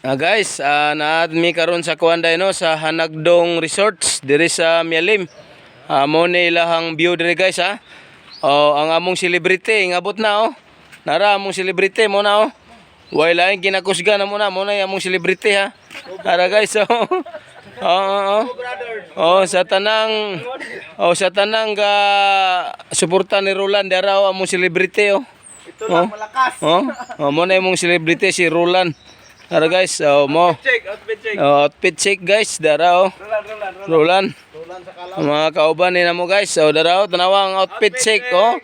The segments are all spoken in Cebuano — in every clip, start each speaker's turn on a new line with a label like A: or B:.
A: Guys, naa mi karon sa kuan no, sa Hanagdong Resorts diri sa Mialim. Mo ni ilahang view diri, guys, ha. Oh, ang among celebrity ngabot na, oh. Nara among celebrity mo na, oh. Way laing ginakusga na mo na, mo na yung among celebrity, ha. Ara, guys, oh. Oh. Oh, sa tanang ga suporta ni Roland dara, oh, among celebrity, oh.
B: Ito lang malakas.
A: Oh, mo na imong celebrity si Roland. Tara, guys, oh, mo.
B: Check, outfit check.
A: Oh, outfit check, guys, dara, oh.
B: Roland, Roland, Roland.
A: Roland.
B: Roland sa kalaw.
A: Ang mga kauban ni namo, guys. Oh, dara, oh, tanawa ang outfit check, oh.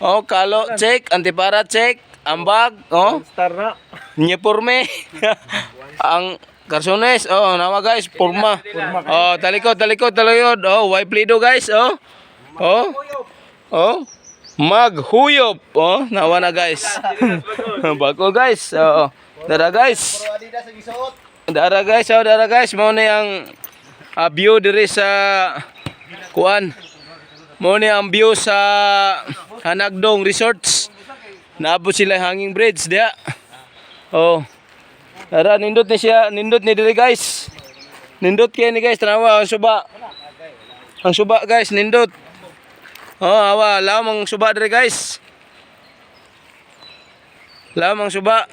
A: Oh, kalo check, antipara check, ambag, oh.
B: Star na.
A: Uniforme. Ang karsones, oh, nawa, guys, porma. Oh, talikod, talikod, talikod. Oh, white plido, guys, oh. Oh. Oh. Maghuyop. Oh, nawa na, guys. Bago, guys. Oh. Dara, guys.
B: Pero Adidas ang gisuot.
A: Dara, guys, oh, dara, guys, mao ni ang view diri sa kuan. Mao ni ang view sa Hanagdong Resorts. Naabot sila hanging bridge diha. Oh. Dara, nindot ni siya, nindot ni diri, guys. Nindot kay ni, guys, tanawa ang suba. Ang suba, guys, nindot. Oh, awa, lawom ang suba diri, guys. Lawom ang suba.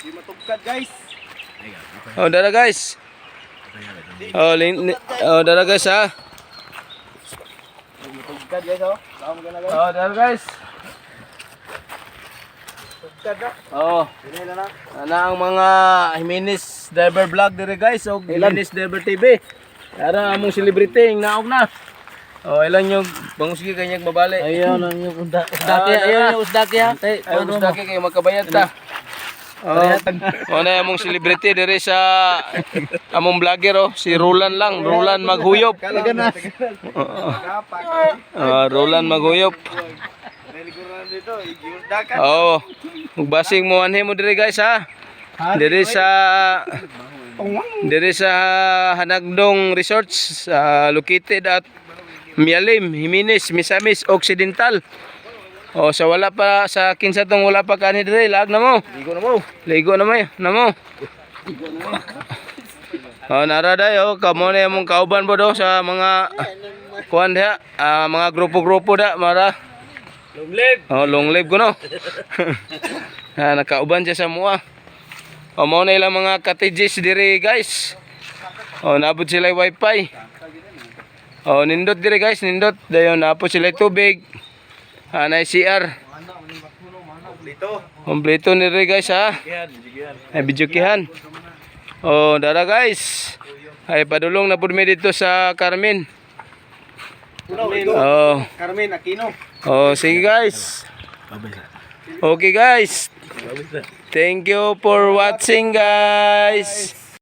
B: Di matugkad, guys.
A: Oh, dara, guys. Oh, oh, dara, guys, ha.
B: Di matugkad, guys, oh. Saan mo na, guys?
A: Oh, dara, guys.
B: Tugkad na.
A: Oh,
B: Dili na na.
A: ana ang mga Jimenez Driver Vlog dire, guys, og Jimenez Driver TV. Dara among celebrity ng naog na. Oh, ilan yung bangusgi kanyang babali.
C: Ayaw nang yung
A: Ah,
C: usdaki, ayaw yung usdaki, ha.
A: Ay, usdaki kayo magkabayad ta. Oh, oh na among celebrity dire sa among vlogger, oh, si Roland lang, Roland Maghuyop.
B: Kalaw.
A: Ah, Roland Maghuyop.
B: Naliguran dito, igiusdakan.
A: Oo. Magbasing mo anhi mo dire, guys, ha. Dire sa Hanagdong Resorts, located at Mialim, Jimenez, Misamis Occidental. Oh, sa wala pa sa kinsa tong wala pa kani dire, laag na mo.
B: Ligo na mo.
A: Ligo na mo, na mo. Oh, nara day, oh, kamo na imong kauban po do sa mga kuan diha, mga grupo-grupo da mara.
B: Long live.
A: Oh, long live ko no. Nakauban siya sa mua. O, mao na ilang mga cottages diri, guys. Oh, naabot sila yung wifi. Oh, nindot diri, guys, nindot. Dayon naabot sila yung tubig. Na CR.
B: Dito.
A: Kompleto ni diri, guys, ha.
B: Yan, yan.
A: Ay bidyukihan. Oh, dara, guys. Ay padulong na pud mi dito sa Carmen. Oh.
B: Carmen Aquino.
A: Oh, sige, guys. Okay, guys. Thank you for watching, guys.